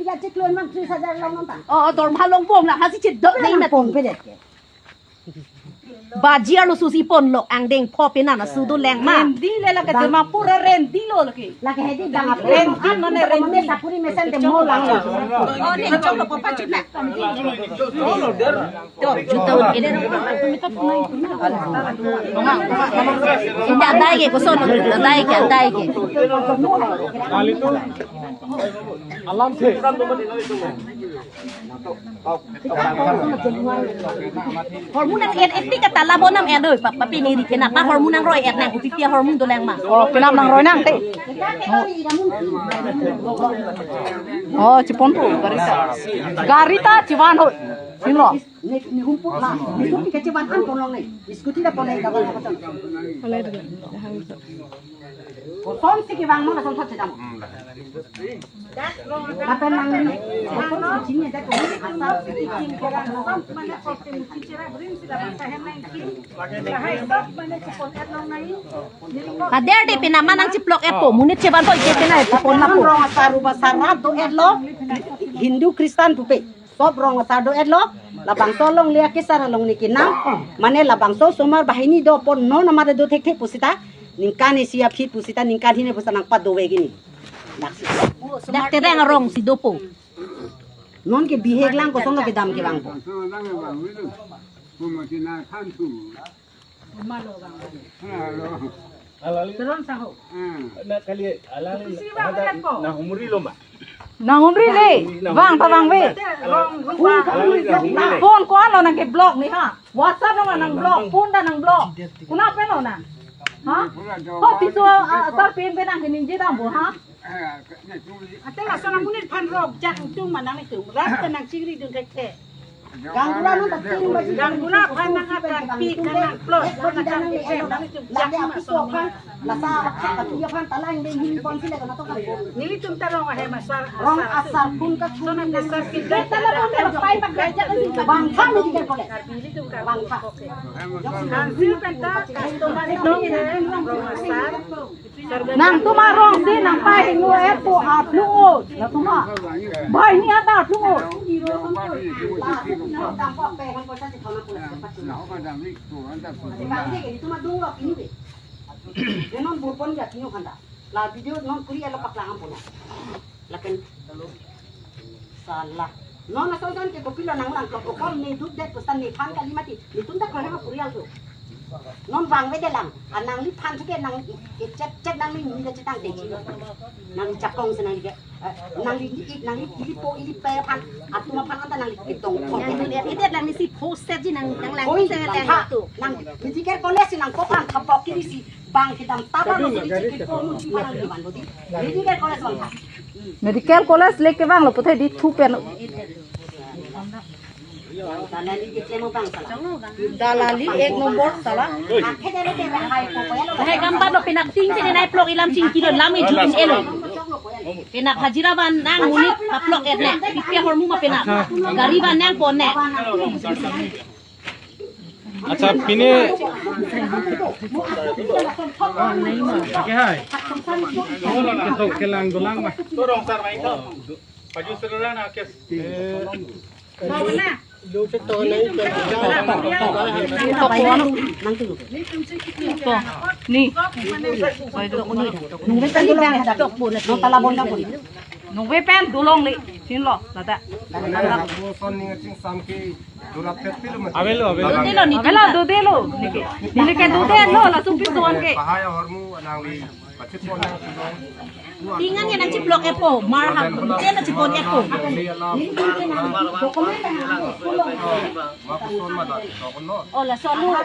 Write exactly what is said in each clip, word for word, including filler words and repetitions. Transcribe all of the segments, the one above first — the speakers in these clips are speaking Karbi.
Kachiklo mang tris hajar long nonta. Oh, dorma long bom la hasi chit dok Nang nai mat. Pon pedet ke. Baji arlo susi ponlok angdeng pho pena na sudo lengma. Rendi le lake Dimapur rendi lo lake. Lake hedi dang apa? Rendi mane rendi. Sapuri mesen de mo lang. Oh, ne chok lo papa chut na. To, juta un kede. Indah adai ke koson, adai ke, adai ke. Alam se. Hormu nang-et-et ti kata labonam et doi, pa, pa pini ri kena, pa hormu nangroi-et nang, kopi pi ahormu doleng ma. Oh, penap nangroi nang te. Oh, chipon po, gari ta. Gari ta chivan ho. Singlo. Ne, ne humpuk la. Ne humpuk ke chivan an ponlong ne. Scooty ta ponlong ne, dawa apa. Kosonsi kevang mo lason thot sedang. Lapen nang ni, sini ada kami asal sini kevang mo. Kader de penama nang chiplok-et po, monit chevan po ike pena chipon na po. Rong asar uba sara do-et lo, Hindu Kristan pupe. Sob rong asar do-et lo, labangso alongle akesar along ne kenam, mane labangso osomar banghini do pon non amar do thekthe pusita, ningkan isi aphi pusita, ningkan hini pusita nangpadove gini. Daksi. Dak terang arong si dopo. Non ke bihek lang kosonlo kedam kevang po. Malo bang. Halo. Alali. Teron saho. Hmm. Na kali alali. Isi bang ada ko. Nahumri lo ma. Nahumri le. Nahumri. Bang ta bang ve. Rong rupa. Alali nahumri le. Phone ko-an lo nang ke block ni ha. WhatsApp lo nang block, phone ta nang block. Kuna pe lo nang. Ha? Ho piso, ah, sar pen pe nang ke ningje dam bo ha. Ate lason amonit aphan rok jak tung manang itu. Rat tenang chingri dun thekthe. Ganggura non ta tin baji. Ganggura aphan nang akan pi kan nang plot. Nang akan pi kan nang itu jak. Lagi ma apiso son aphan, lasa api aphan talang dei hini ponsi le kana to kan. Nelitum ta rong ahem asar. Rong asar pun ka. Son aphan asar kita. Kita la pun pai pak jak. Bangpha medical college. Nelitum ka. Bangpha. Council pen ta customary law rong asar. Nangtum arong si nangpahingno-et po aplung o. Latum a. Banghini ata aplung o. La video non kuri alo paklang ampuna. Lapen salah. Non asal kan ke kopilo nang lang ko kom ne duk det pustan nephan kali mati. Netum ta kore ma kurial tu. Non bang ve de lang. Anang li phan suke nang chet chet nang li ni de chetang de chi. Nang chakong se nang li ke. Eh, nang li ni ik nang li ili po ili pe phan. Atum aphan anta nang li ke tong thong. Nang li ide nang ni si post set ji nang nang lang. Oi, se bang lang pha. Tu. Nang medical college si nang ko phan thapok kiri si. Bang kedam taba lo bodi chiki formu chima nang diman bodi. Medical college bang tha. Medical college le kevang lo puthe di thu pen. Dalali ke chemo bang sala. Dalali ek nombor sala. Akhe dere te hai ko ko elo. Hai gambar lo penap ting sini nai plok ilam chingki lo lam ejut in elo. Penap hajira van nang monit paplok et ne. Pi pi ahormu ma penap. Gari van nang pon ne. Acha, pine. Ke hai. Ketok kelang dolang ma. Torong sar mai to. Paju serana kes. Eh. Ni. Nungve pen dolong le. Sinlo, lata. Avelo, avelo. Avelo, dodelo. Neke, neke dodelo, laso piso an ke. Pahai ahormu nangli pachipon nang. Tingan ya nang chiplok-et po, mar hap, tingan nang chipon-et po. Oh, laso lo.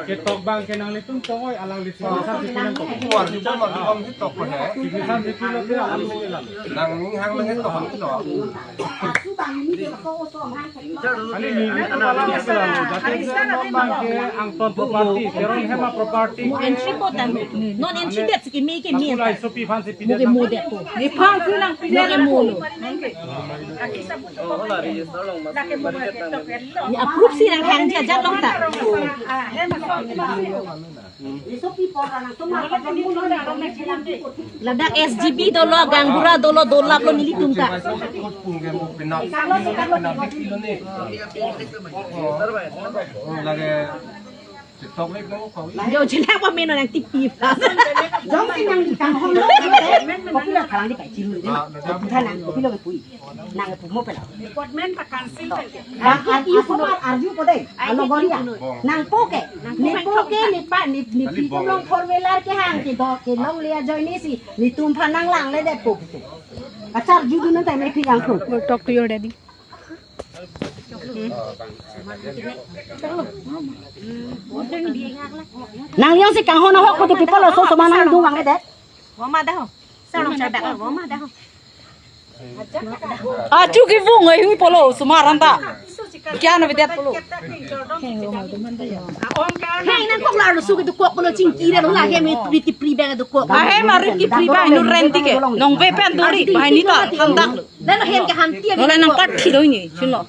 Ketok bang ke nanglitum tongoi alang di sini sar sipin nang tok. Keluar di bawah di bawah di tok pun ya. Sipin sar sipin lo kira alang sipin lo. Nang ning hang nang tok pun tok. Kali neli ko pala neli bilang, jati non bang ke Angton property, Teron Hema property. Entry ko tang, non entry det si kimi kimi. Laso pi aphan si pi mo ke mo det po. Nephan si nang pi mo ke mo lo. Ni approve si nang hang ja jat long ta. Ladak S G B dolo, gaonbura dolo, dola ko nelitum ta. Jo, jelek pa meno nang tipi pa. Jongsi nang kang hong lo, kopi lo kalang di kai chiru. Kopi lo nang, kopi lo pui. Nang pu mo pela. Department ta kansi kan ke. Nang an, aku mar arju ko dei. Alo goria. Nang po ke. Ne po ke, ne pa, ne, ne pi tum long four wheeler kehang kedo, kelongle ajoine si. Netum aphan nang langle det po. Achar arju dun nang time phi yang ko. Go talk to your daddy. Nang liang si kang hon ahok ko de people aso so manang dung ang det. Wama dah ho. Salong sadak wama dah ho. Achu kevung ai hui polo osomar anta. Kya na vedet polo. Hei nang kok la arloso kedokok polo chingki re lo la hem e pri ti pri bang dokok. Ahem arip ki pri bang nu rent ti ke. Nong ve pen dori bahai ni ta thandak lo. Lalu hem ke hanti. Lo la nang pat thi lo ni chin lo.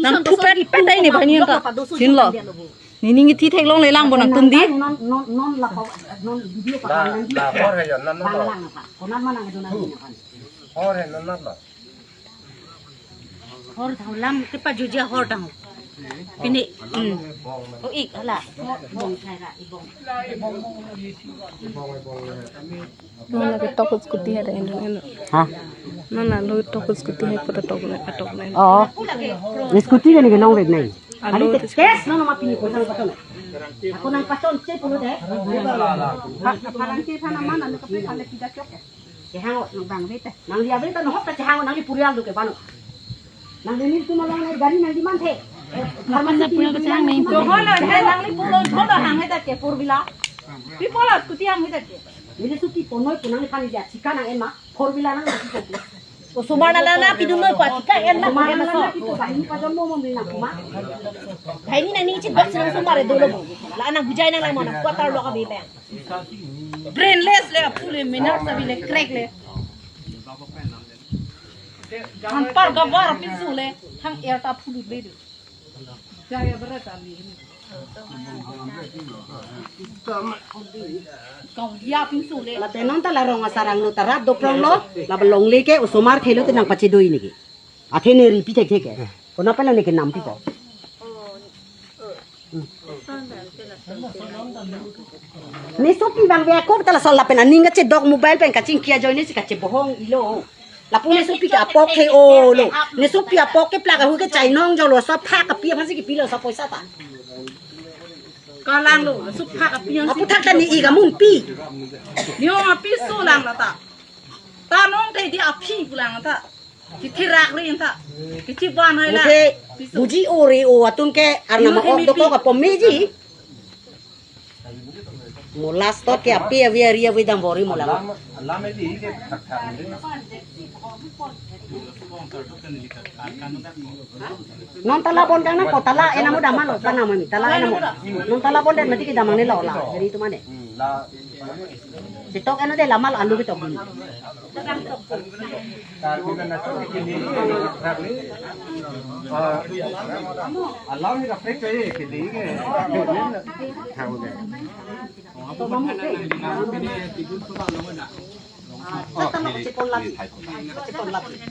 Nang thu pet pet ai ni bahai ni anta. Chin lo. Ni ning thi theklongle lang bo nangtum di. Non non non la pa non video pa la nang la por hai non non. Bang lang pa. Konan manang do nang ni kan. Hor hai non non lo. Hor thau lam ke pa juja hor thau. Kini. Hmm. O ik hala. Bong thai ra ibong. Non la ke tok scooty hai da endo endo. Ha? Non la lo tok scooty hai pada tok le atok le. Oh. Scooty kan ke long wek nai. Alo. Test non ma pini ko sang paton. Ako nang paton che pulo de. Ha, parang che thana mana no kape pale pida chok. Chehang nang bang bete. Nang dia bete no hok ta chehang nang di purial do ke bano. Nang di nil tu malong nai gari nang di man the. Pharmacy na purial chehang nai. Dohon na he nang di pulo thodo hang he ta ke four wheeler. Pi pola scooty hang he ta ke. Nili suki ponoi punang ni pani dia chika nang en ma four wheeler nang di kopi. Osomar na na na pidun noi pa chika en na. Osomar na na na pidun bahini pa jommo mo mina kuma. Bahini nang ni chit box nang osomar e dolo bo. La nang bujai nang lang mo na quarter lo ka be bang. Brainless le aphu le minar sabi le crack le. Hampar gabar pinso le hang air ta phulu le do. Jaya berat ali. Kau dia pinso le. La te non ta la rong asarang lo ta rat doprong lo, la balong le ke osomar khelo te nang pachedoi ni ke. Athe ne ri pi thek thek ke. Kona pala ne ke nam pi ko. Ne sopi bang be ako ta la sol lapen aning kachedok mobile pen kachingki ajoine si kachebohong ilo. Lapu ne sopi ke apok he o lo. Ne sopi apok ke plak ahu ke chainong jolo so pha kapi aphan si kipilo so poisa ta. Kalang lo, so pha kapi aphan si. Apu thak ta ni ik amun pi. Ni ong api so lang la ta. Ta nong te di aphi pulang ta. Kithi rak ri ta. Kithi ban hai la. Oke. Buji ore o atum ke arnama ok dokok apom meji. Mo last tot ke api avi ari avi dam bori mo la. Alam, alam ini ke tak tak ini. Non tala pon kang na ko tala enamo dam lo, tala mami tala enamo. Non tala pon det mati ke damang ne lo la. Jadi itu mana? Hmm, la. Sitok eno de lamal alu kitok. Alam ni kaprek kaye kini ke.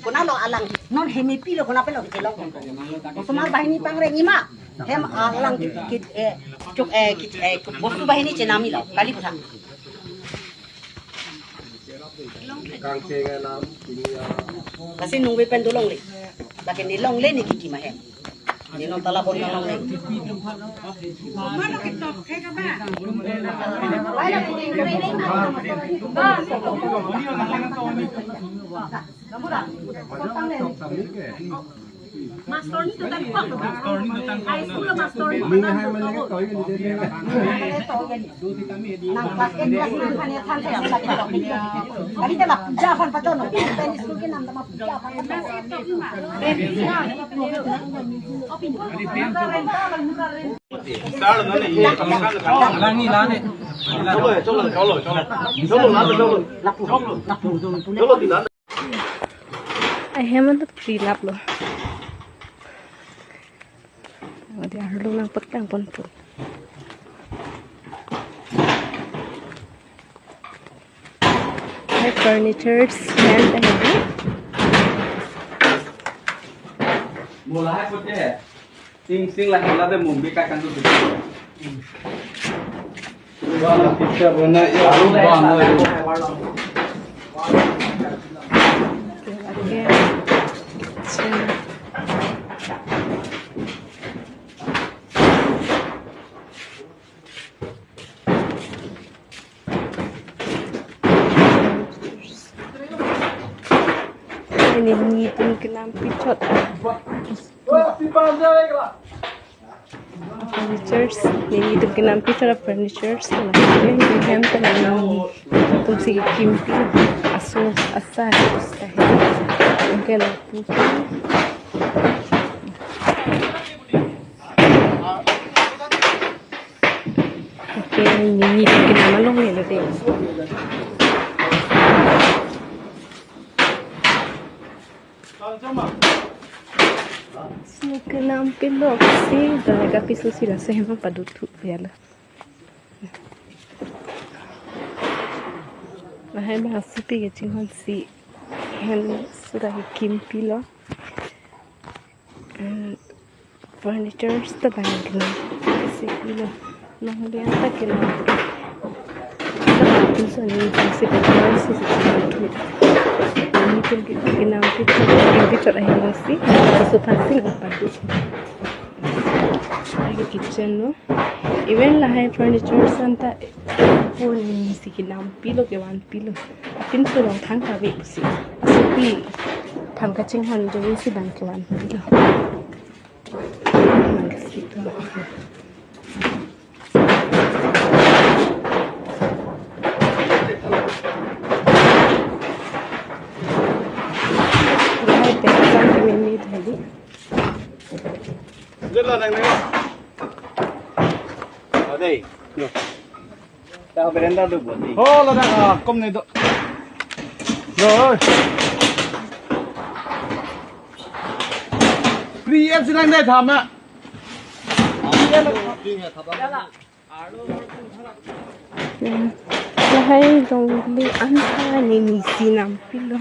Kona lo alang non hemi pilo kona pelo kechelong. Osomar bahini pangreng ima. Hem alang kit, kit, eh, cuk, eh, kit, eh, bostu bahini chenami lo kali puthak. Kangcheng alam ini ya. Lasi nungve pen dolongle. Lake ne longle ne kiki ma hem. Ne non tala pon longle. Master ni tutan kok. High school master ni tutan kok. Nang class eight, class nine khan ya than ya, lagi to. Lagi to la puja khan paton. Pen school ke nam tama puja khan paton. Ahem anat pri lap lo. Adi arlo nang petang pon po. Hai furnitures, yan tadi. Mula hai putih. Sing sing lah, lah deh, Mumbai ka kan tu. Wah, kita pernah ya, lupa lah. Oke, oke. Nelitum kenampi chot. Furnitures, nelitum kenampi chot furnitures. Hem ta nelitum si kimpi aso asa usta he. Oke, lapu. Oke, nelitum kenam along neli dei. Si kenampi lok si, dak kapiso si laso hem padu thu ya la. Lahai bang asopi kachinghon si hem sudah kimpi lo. And furnitures ta bang kenam. Si ilo. Nang dia ta kenam. Lapuson ni si furnitures si kenam. Nelitum kenampi chot, kenampi chot ahem si. Sofa si nang padu. Lagi kitchen lo. Even lahai furnitures anta pun si kenampi lo, kevanpi lo. Apinso along thang kave si. Asopi aphan kachinghon jong si bang kevanpi lo. Bang si tu. Lahai te sang kemeni tadi. Jela nang nang. Adei. Yo. Ta berenda do boti. Oh, ladak, ah, kom ne do. Yo, oi. Free app si nang dei tham na. Free app. Lahai longle anta neli si nampi lo.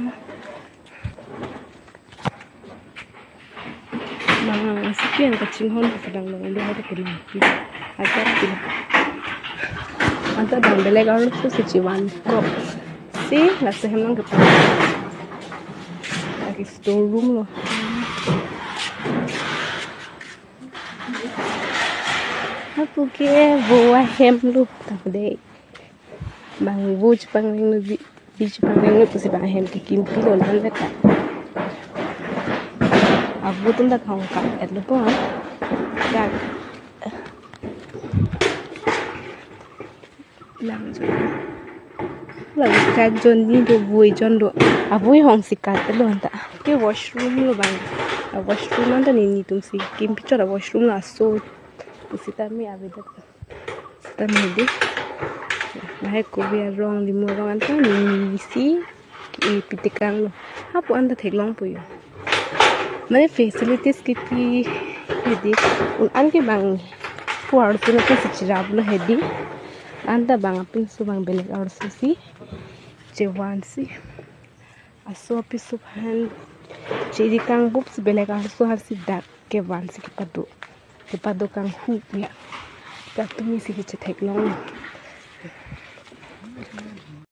Bang asopi an kachinghon kadang long do hada kenam. Ajar pin. Anta bang belek arloso si chevan kok. Si laso hem nang kepa. Lagi store room lo. Hapu ke vo ahem lo ta dei. Bang vo chepangreng lo bi, bi chepangreng lo pusi bang ahem kekimpi lo lang beta. Avo atum ta khong kap et lo po. Dak. Lang jo. Lang kat jon ni do, vo jon do. Avo hong si kat lo anta. Ke washroom lo bang. A washroom anta nelitum si kimpi chot a washroom laso. Sitame avedet. Sitame dei. Lahai kove arong limo arong anta neli si e pitekang lo. Hapu anta theklong po yo. Mane facilities kipi hedi un an ke bang puar tu na si chirap lo hedi. Anta bang apinso bang belek arloso si chevan si. Aso apiso aphan chiri kangbup si belek arloso har si dak kevan si kepado. Kepado kanghu ya. Katumi si kechetheklong.